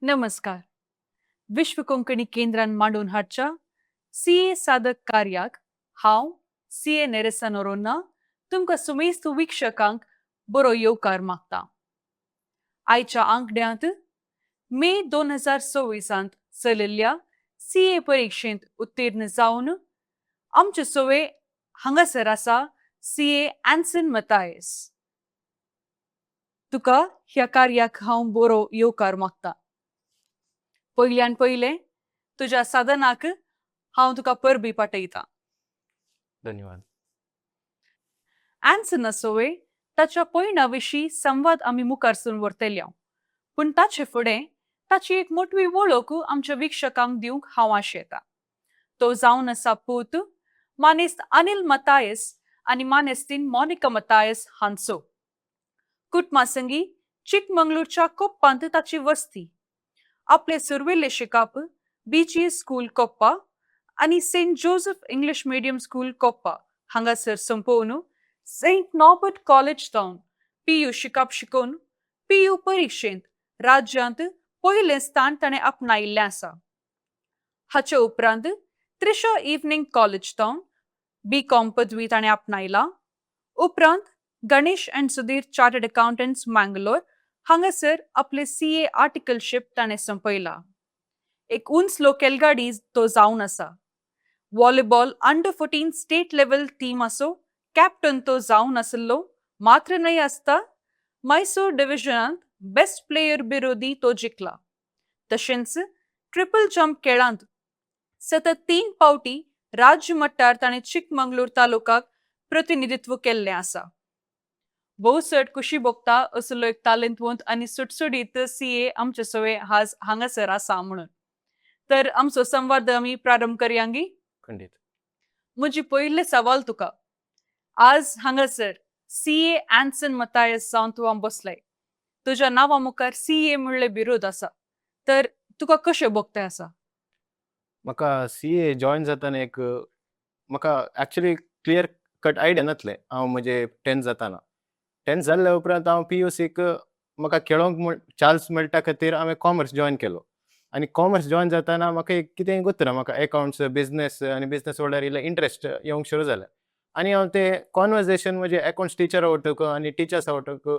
नमस्कार. विश्व कोंकणी केंद्रान मांडून हाडच्या सी ए साधक कार्याक हांव सी ए नेरेसा नोरोन्हा तुमकां सुमेस्त वीक्षकांक बरो येवकार मागता. आयच्या आंकड्यांत मे 2026त चलिल्ल्या सी ए परिक्षेंत उत्तीर्ण जावन आमचे सोवे हांगासर आसा सी ए एन्सन मतायस. तुका ह्या कार्याक हांव बरो येवकार मागता. पयल्यान पयलें तुज्या साधनाक हांव तुका परबी पाठयतां. धन्यवाद. एन्सना सोवे ताच्या पयणा विशीं संवाद आमी मुखारसून व्हरतल्या, पूण ताचे फुडें ताची एक मोटवी वळख आमच्या वीक्षकांक दिवंक हांव आशेतां. तो जावन आसा पूत मानेस्त अनिल मतायस आनी मानेस्तीन मोनिका मतायस हांचो. कुटुंबा संगी चिकमंगळूरच्या कोप्पांत ताची वस्ती. आपले सुरवेले शिकप बीजीएस स्कूल कोप्पा आनी Saint Joseph English medium school Koppa हांगासर सोंपोवन Saint Norbert college town PU शिकप शिकोवन पीयू परिक्षेंत राज्यांत पयलें स्थान ताणें आपणायिल्लें आसा. हाचे उपरांत त्रिशा इव्हनिंग कॉलेज टावन बी कॉम पदवी ताणें आपणायला. उपरांत Ganesh and Sudhir chartered accountants, Mangalore हांगासर आपले सी ए आर्टिकलशीप ताणें सोंपयला. एक उंचलो खेळगाडी तो जावन आसा. Volleyball under 14 state level टीमाचो captain तो जावन आशिल्लो. मात्र न्हय आसता, मैसूर डिव्हिजनांत बेस्ट प्लेयर बिरोधी तो जिखला. तशेंच ट्रिपल जंप खेळांत सतत तीन पावटी राज्य मट्टार ताणें चिकमंगळूर तालुकाक प्रतिनिधित्व केल्लें आसा. भोव चड खुशी भोगता असलो एक तालेंतवंत आनी सुटसुटीत सी ए आमचे सवे आज हांगासर आसा म्हणून. तर आमचो संवाद आमी प्रारंभ करयांगी. खंडीत. म्हजी पयलें सवाल तुका, आज हांगासर सी ए एन्सन मतायस जावन तूं बसलाय. तुज्या नांवा मुखार सी ए म्हणले बिरोध आसा, तर तुका कशें भोगतें आसा? म्हाका सी ए जॉयन जाताना एक म्हाका एक्चुली क्लियर कट आयडिया नासलें. हांव म्हजे 10th जाताना, 10th जाल्ल्या उपरांत हांव पी यू सीक म्हाका खेळोंक म्हूण चान्स मेळटा खातीर हांवें कॉमर्स जॉयन केलो. आनी कॉमर्स जॉयन जाताना म्हाका एक कितें गोत्तना म्हाका एकाउंट्स, बिजनेस आनी बिजनेस म्हणल्यार इल्लें इंट्रस्ट येवंक सुरू जालें. आनी हांव ते कॉन्वर्जेशन म्हजे एकाउंट्स टिचरा वटूक आनी टिचर्सा वटूक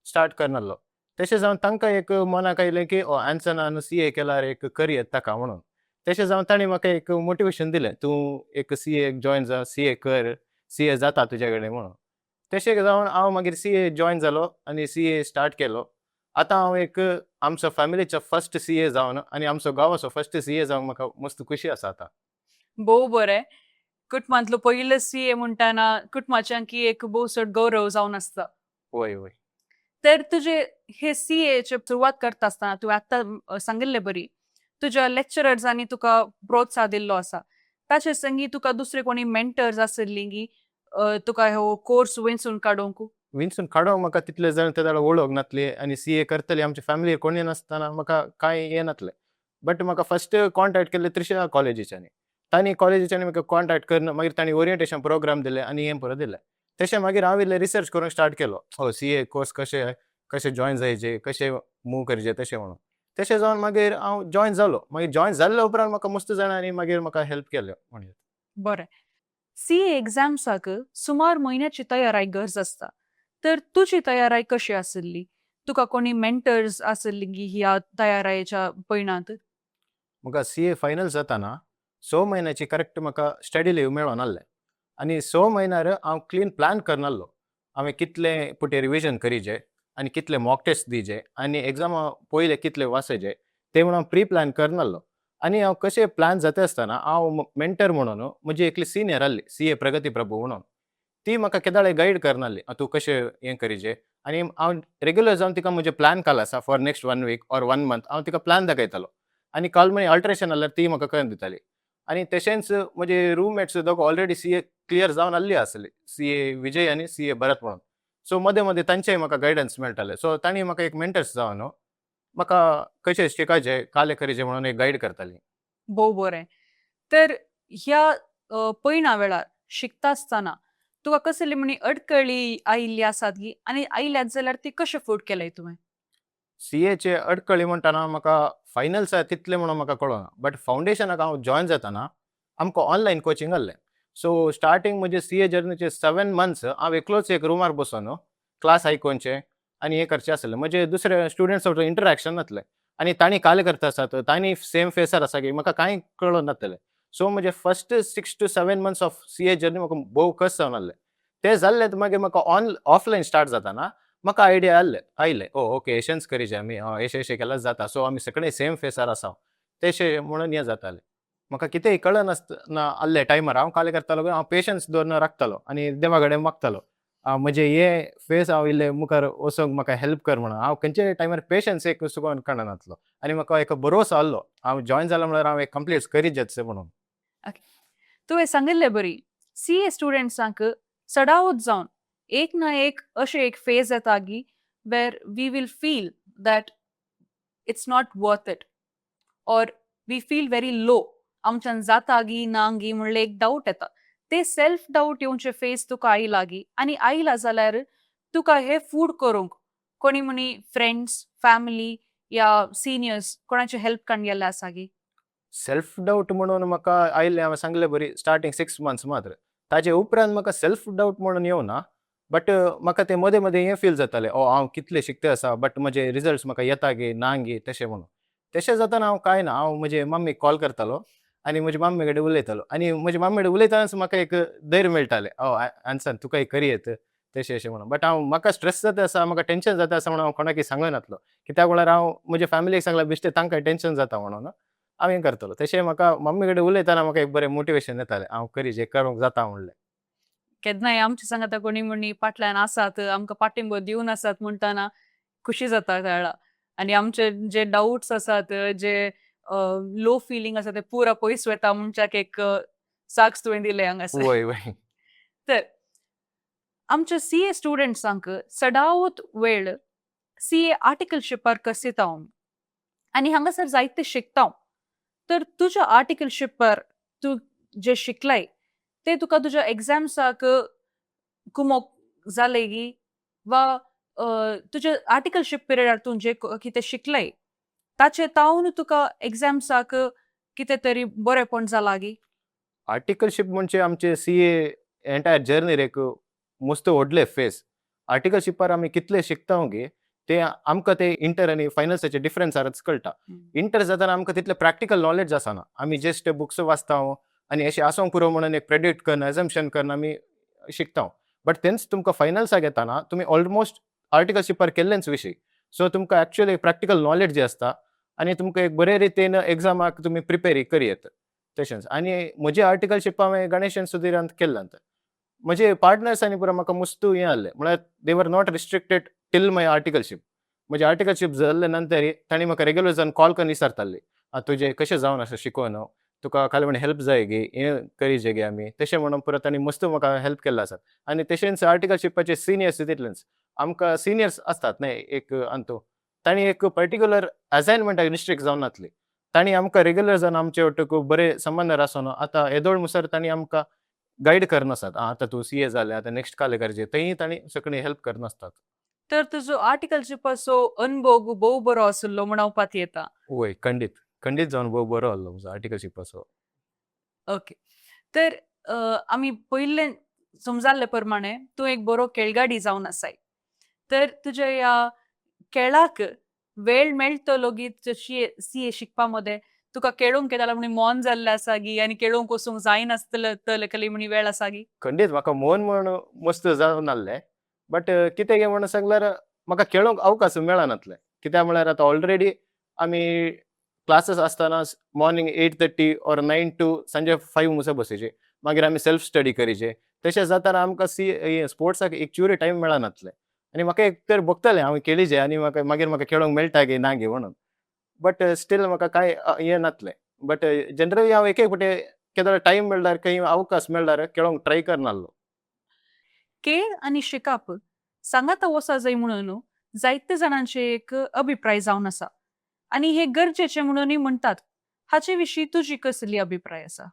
स्टार्ट करनासलो. तशें जावन तांकां एक मनाक आयलें की एन्सनान सी ए केल्यार एक करियर ताका म्हणून. तशें जावन तांणी म्हाका एक मोटिवेशन दिलें, तूं एक सी एक जॉयन जा, सी ए कर, सी ए जाता तुजे कडेन म्हणून. तशें जावन हांव मागीर सी ए जॉयन जालो आनी सी ए स्टार्ट केलो. आतां हांव एक आमचो फॅमिलीचो फर्स्ट सी ए जावन आनी आमचो गांवाचो फर्स्ट सी ए जावन म्हाका मस्त खुशी आसा आतां. भोव बरें. कुटुंबांतलो पयलो सी ए म्हणटाना कुटुंबाच्यांकी एक भोव चड गौरव जावन आसता. वय वय तर तुजे हे सी एचे सुरवात करता आसतना तुवें आत्तां सांगिल्ले बरी तुज्या लेक्चरर्सांनी तुका प्रोत्साह दिल्लो आसा. ताचे संगी तुका दुसरे कोणी मेंटर्स आसली गी तुका हो कोर्स वेंचून काडूंक? विंचून काडूंक म्हाका तितले जाण ते वळख नासली आनी सी ए करतली आमच्या फॅमिली कोणी नासतना म्हाका कांय हें नासलें. बट म्हाका फर्स्ट कॉन्टेक्ट केल्ले त्रिशा कॉलेजीच्यानी. तांणी कॉलेजीच्यानी म्हाका कॉन्टेक्ट करून मागीर तांणी ओरिएंटेशन प्रोग्राम दिले आनी हें पुरो दिलें. तशें मागीर हांव इल्लें रिसर्च करूंक स्टार्ट केलो, हो सी ए कोर्स कशें कशें जॉयन जायचे, कशें मूव करचें तशें म्हणून. तशें जावन मागीर हांव जॉयन जालो. मागीर जॉयन जाल्ल्या उपरांत म्हाका मस्त जाणांनी मागीर म्हाका हेल्प केलें म्हणून. बरें, सी ए एग्जाम्साक सुमार म्हयन्याची तयाराय गरज आसता, तर तुजी तयाराय कशी आसली? तुका कोणी मेंटर्स आसली गी ह्या तयारायेच्या पयणांत? म्हाका सी ए फायनल जाताना 6 म्हयन्याची करेक्ट म्हाका स्टडी लीव मेळोन आसलें आनी 6 म्हयन्यार हांव क्लीन प्लॅन करनासलो, हांवें कितले पुटे रिविजन करीजे आनी कितले मॉक टेस्ट दिजे आनी एग्जामा पयले कितले वाचयचे ते म्हणून प्री प्लॅन करनासलो. आनी हांव कशें प्लॅन जाता आसतना हांव मेंटर म्हणून म्हजी एकली सिनियर आहली, सी ए प्रगती प्रभू म्हणून. ती म्हाका केदाळे गायड करनासली, तूं कशें हें करीजे. आनी हांव रेगुलर जावन तिका म्हजें प्लॅन काल आसा for next one week or one month, हांव तिका प्लॅन दाखयतालो आनी काल मागीर अल्ट्रेशन जाल्यार ती म्हाका करून दिताली. आनी तशेंच म्हजे रुममेट्स दोग ऑलरेडी सी ए क्लियर जावन आसली आसली, सी ए विजय आनी सी ए भरत म्हणून. सो मदें मदें तांचेय म्हाका गायडन्स मेळटालें. सो तांणी म्हाका एक मेंटर्स जावन म्हाका कशें शिकायचें, काले करीचें म्हणून एक गायड करताली. भोव बरें. तर ह्या पयणा वेळार शिकता आसतना तुका कसली म्हणी अडकळी आयिल्ली आसात गी आनी आयल्यात जाल्यार ती कशें फुट केलंय तुवें? सी एचे अडकळी म्हणटना म्हाका फायनल्स तितले म्हणून म्हाका कळना, बट फावंडेशनाक हांव जॉयन जाताना आमकां ऑनलायन कोचिंग आहलें. सो स्टार्टींग म्हजे सी ए जर्नीचे 7 मंथ्स हांव एकलोच एक रुमार बसोन क्लास आयकोनचे आनी हें करचें आसलें. म्हणजे दुसरे स्टुडंट्स इंटरॅक्शन नासलें आनी तांणी काले करता आसात, तांणी सेम फेसार आसा की म्हाका कांय कळोन नासलें. सो म्हजे first 6 to 7 months of CA journey म्हाका भोव कश्ट जावन आहले. ते जाल्ले मागीर म्हाका ऑन ऑफलायन स्टार्ट जाताना म्हाका आयडिया आसले आयले, ओ ओके, एशेंच करीचे आमी, हय, एशें एशें केल्यार जाता. सो आमी सगळे सेम फेसार आसा तेशें म्हणून हें जातालें. म्हाका कितेंय कळनासतना आहले टायमार हांव कालें करतालो, हांव पेशन्स दवरून राखतालो आनी देवा कडेन मागतालो, म्हजे हे फेस हांव इल्ले मुखार वचोंक म्हाका हेल्प कर म्हणून. हांव खंयच्याय टायमार पेशन्स एक चुकोन काडनासलो आनी म्हाका एक भरोसो आहलो, हांव जॉयन जालो म्हळ्यार हांव एक कंप्लीट करीत जातलें म्हणून. तुवें सांगिल्ले बरी सी ए स्टुडंट्सांक चडावत जावन एक ना एक अशें एक फेज येता गी where we will feel that it's not worth it or we feel very low, आमच्यान जाता गी ना गी म्हणलें एक डावट येता. ते सेल्फ डावट येवचे फेज तुका आयला गी आनी आयला जाल्यार तुका हे फूड करूंक कोणी म्हणी फ्रेंड्स, फॅमिली या सिनियर्स कोणाचे हेल्प काण गेल्ले आसा गी? सेल्फ डावट म्हणून म्हाका आयिल्लें, हांवें सांगलें बरी, स्टार्टींग 6 मंथ्स मात्र. ताजे उपरांत म्हाका सेल्फ डावट म्हणून येवना, बट म्हाका तें मदें मदें हें फील जातालें, ओ हांव कितलें शिकता आसा, बट म्हजे रिजल्ट्स म्हाका येता गे ना गे तशें म्हणून. तशें जाताना हांव कांय ना, हांव म्हजे मम्मीक कॉल करतालो आनी म्हजे मम्मी कडेन उलयतालो आनी म्हजे मम्मी कडेन उलयतनाच म्हाका एक धैर्य मेळटालें, ओ आन्सन तुकाय करी येत तशें अशें म्हणून. बट हांव म्हाका स्ट्रेस जाता आसा, म्हाका टेंशन जाता आसा म्हणून हांव कोणाकय सांगनासलो, कित्याक म्हळ्यार हांव म्हज्या फॅमिलीक सांगल्यार बेश्टें तांकां टेंशन जाता म्हणून हांव हें करतालो. तशें म्हाका मम्मी कडेन उलयतना म्हाका एक बरें मोटिवेशन येतालें, हांव करी जें करूंक जाता म्हणलें. केन्नाय आमच्या सांगाता कोणी म्हणी फाटल्यान आसात, आमकां पाठिंबो दिवन आसात म्हणटाना खुशी जाता तेळा आनी आमचे जे डावट्स आसात, जे लो फिलींग आसा ते पुरा पयस वता म्हणच्याक एक साक्ष तुवें दिलें हांगासर. वय वय तर आमच्या सी ए स्टुडंट्सांक चडावत वेळ सी ए आर्टिकलशिपार कसिता आमी आनी हांगासर जायते शिकता. तर तुज्या आर्टिकलशिपार तूं जे शिकलाय ते तुका तुज्या एग्जाम्साक कुमोक जाले गी वा तुज्या आर्टिकलशीप पिरियडार तूं जे कितें शिकलाय ताचे तावन तुका एग्जाम्साक कितें तरी बरेंपण जालां गी? आर्टिकलशीप म्हणजे आमचे सी ए एंटायर जर्नीर एक मस्त व्हडले फेस. आर्टिकलशिपार आमी कितले शिकता गे ते आमकां ते इंटर आनी फायनल्साचे डिफरन्सारच कळटा. इंटर जाताना आमकां तितले प्रॅक्टिकल नॉलेज आसना, आमी जस्ट बुक्स वाचता आनी अशें आसोंक पुरो म्हणून एक प्रेडिक्ट करून, एजम्पशन करून आमी शिकता. बट तेंच तुमकां फायनल्साक येताना तुमी ऑलमोस्ट आर्टिकलशिपार केल्लेंच विशय, सो तुमकां एक्चुअली प्रॅक्टिकल नॉलेज जे आसता आनी तुमकां एक बरे रितीन एग्जामाक तुमी प्रिपेर करी येता. तशेंच आनी म्हजे आर्टिकलशीप हांवें गणेशन सुदीरांत केल्लें. म्हजे पार्टनर्सांनी पुरो म्हाका मस्त हें आहलें, म्हळ्यार they were not restricted till my articleship. म्हजें आर्टिकलशीप जाल्ले नंतर तांणी म्हाका रेगुलर जावन कॉल करून विचारताले, आं तुजें कशें जावन आसा शिकोवन, तुका काल म्हण हेल्प जाय गे, हें करीजे गे आमी, तशें म्हणून पुरो तांणी मस्त म्हाका हेल्प केल्लो आसा. आनी तशेंच आर्टिकलशिपाचे सिनियर्स तितलेंच आमकां सिनियर्स आसतात न्हय एक अंतू, तांणी एक पर्टिक्युलर असायनमेंटाक रिस्ट्रिक्ट जावन नासली, तांणी आमकां रेगुलर जावन आमचे वटूक बरे संबंदार आसून आतां येदोळ मुसर तांणी आमकां गायड करनासतात. आं, आतां तूं सी ए जालें, आतां नेक्स्ट काले करचें, थंय तांणी सगळीं हेल्प करनासतात. तर तुजो आर्टिकलशिपाचो अनुभव भोव बरो आशिल्लो म्हणपाक येता. वय, खंडीत खंडीत जावन भोव बरो आहलो म्हजो आर्टिकलशिपाचो. ओके, तर आमी पयिल्ले समजाल्ले प्रमाणे तूं एक बरो खेळगाडी जावन आसाय. तर तुज्या ह्या खेळाक वेळ मेळटलो गी सी ए शिकपा मदें तुका खेळूंक केदाळा म्हणी मन जाल्लें आसा गी आनी खेळूंक वचूंक जायनासतलें तसले म्हणी वेळ आसा गी? खंडीत म्हाका मन म्हण मस्त जावन आहलें, बट कितें गे म्हणून सांगल्यार म्हाका खेळोंक अवकाश मेळनासलें, कित्याक म्हळ्यार आतां ऑलरेडी आमी क्लासीस आसतना morning 8:30 or 9 to सांजे 5 मुसर बसयचे, मागीर आमी सेल्फ स्टडी करीचे. तशें जाताना आमकां सी स्पोर्ट्साक एक चुरी टायम मेळनासलें आनी म्हाका एक तर भोगतालें हांव खेळीचे आनी म्हाका मागीर म्हाका खेळोंक मेळटा गे ना गे म्हणून, बट स्टील म्हाका कांय हें नासलें. बट जनरली हांव एक एक फावटी केदो टायम मेळ्ळ्यार, खंय अवकाश मेळ्ळ्यार खेळोंक ट्राय करनासलो. खेळ आनी शिकप सांगाता वचा जाय म्हणून जायते जाणांचे एक अभिप्राय जावन आसा आनी हे गरजेचे म्हणूनय म्हणटात. हाचे विशीं तुजी कसली अभिप्राय आसा?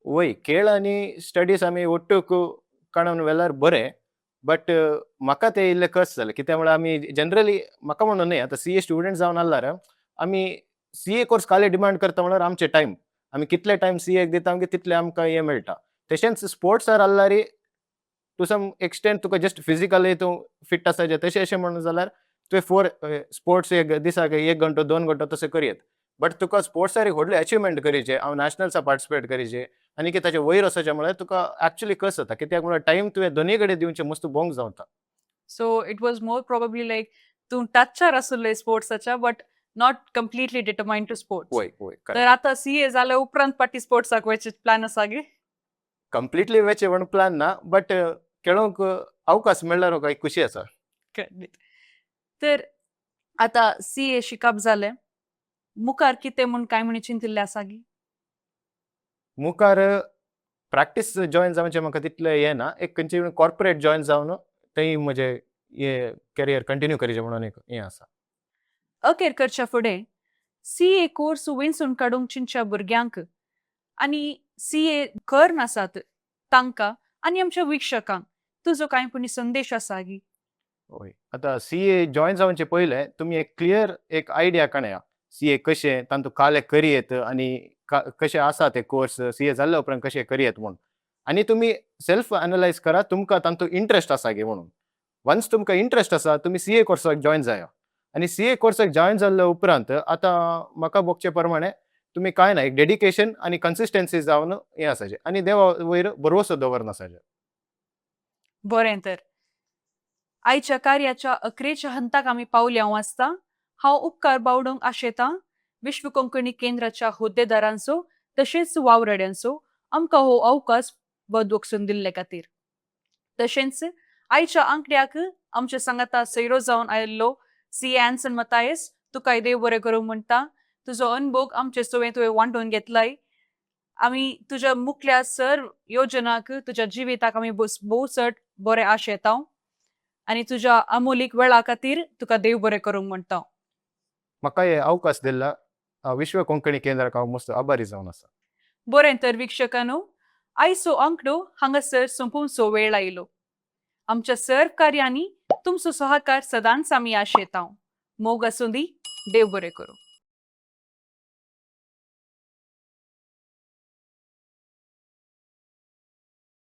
वय, खेळ आनी स्टडीज आमी ಒಟ್ಟುಕು काडून व्हेल्यार बरें. बट म्हाका ते इल्लें कस जालें. कित्याक म्हळ्यार आमी जनरली, म्हाका म्हणून न्हय, आतां सीए स्टुडंट जावन आसल्यार आमी सीए कोर्स काले डिमांड करता म्हळ्यार आमचे टायम, आमी कितले टायम सीएक दिता आमकां तितले आमकां हें मेळटा. तशेंच स्पोर्ट्सार आसल्यार टू सम एक्सटेंट तुका जस्ट फिजिकली तूं फिट आसाचे. तशें अशें म्हणून जाल्यार तुवें फोर स्पोर्ट्स एक दिसाक एक घंटो, 2 घंटो तशें करयेत, बट तुका स्पोर्ट्सार एक व्हडलें अचिवमेंट करीचे, हांव नॅशनल्सा पार्टिसिपेट करीचे आनी की ताचे वयर वचचें म्हळ्यार तुका एक्चुली कस जाता, कित्याक म्हळ्यार टायम तुवें दोनूय कडेन दिवचें मस्त Bong जावता. So it was more probably like तूं टच्चार आसुल्ले स्पोर्ट्साच्या, but not completely determined to sports. वय वय तर आतां सीए जाल्या उपरांत पाटी स्पोर्ट्साक वयचे प्लॅन आसा गे? कंप्लिटली वेचे म्हण प्लॅन ना, बट खेळोंक अवकाश मेळ्ळ्यार काय खुशी आसा. खंडीत. तर आतां सीए शिकप जालें, मुखार कितें म्हूण कांय म्हण चिंतिल्लें आसा गी? मुखार प्रॅक्टीस जॉयन जावचें म्हाका तितलें हें ना. एक खंयची कॉर्पोरेट जॉयन जावन थंय म्हजें हें करियर कंटिन्यू करीचें म्हणून एक हें आसा. अखेर करच्या फुडें सीए कोर्स वेंचून काडूंक चिंतच्या भुरग्यांक आनी सीए कर नासात तांकां आनी आमच्या वीक्षकांक तुजो कांय पुणी संदेश आसा गी? हय, आतां सीए जॉयन जावचे पयलें तुमी एक क्लियर एक आयडिया काडया, सीए कशें, तांतू काले करयेत आनी कशें आसा ते कोर्स, सीए जाल्ल्या उपरांत कशें करयेत म्हूण. आनी तुमी सेल्फ एनलायज करा, तुमकां तांतू इंट्रस्ट आसा गे म्हणून. वन्स तुमकां इंट्रस्ट आसा, तुमी सीए कोर्साक जॉयन जाया. आनी सीए कोर्साक जॉयन जाल्ल्या उपरांत आतां म्हाका भोगचे प्रमाणे तुमी कांय ना, एक डेडिकेशन आनी कन्सिस्टन्सी जावन हें आसाचें आनी देवा वयर भरवसो दवरना आसाचें. बरें, तर आयच्या कार्याच्या अकरेच्या हंताक आमी पावले हांव आसता. हांव उपकार बावडूंक आशेतां विश्व कोंकणी केंद्राच्या हुद्देदारांचो तशेंच वावराड्यांचो, आमकां हो अवकाश वदवकसून दिल्ले खातीर. तशेंच आयच्या आंकड्याक आमच्या सांगाता सैरो जावन आयिल्लो सी एन्सन मतायस, तुकाय देव बरें करूं म्हणटा. तुजो अनभोग आमचे सवें तुवें वांटून घेतलाय. आमी तुज्या मुखल्या सर योजनाक, तुज्या जिविताक आमी भोव चड बरें आशेतांव आनी तुज्या अमोलीक वेळा खातीर तुका देव बरें करूंक म्हणटा. म्हाका हे अवकाश दिल्ला विश्व कोंकणी केंद्राक हांव मस्त आभारी जावन आसा. बरें तर वीक्षकांनो, आयचो आंकडो हांगासर सोंपोवचो वेळ आयलो. आमच्या सर कार्यांनी तुमचो सहकार सदांच आमी आशेतांव. मोग आसूं दी, देव बरें करूं.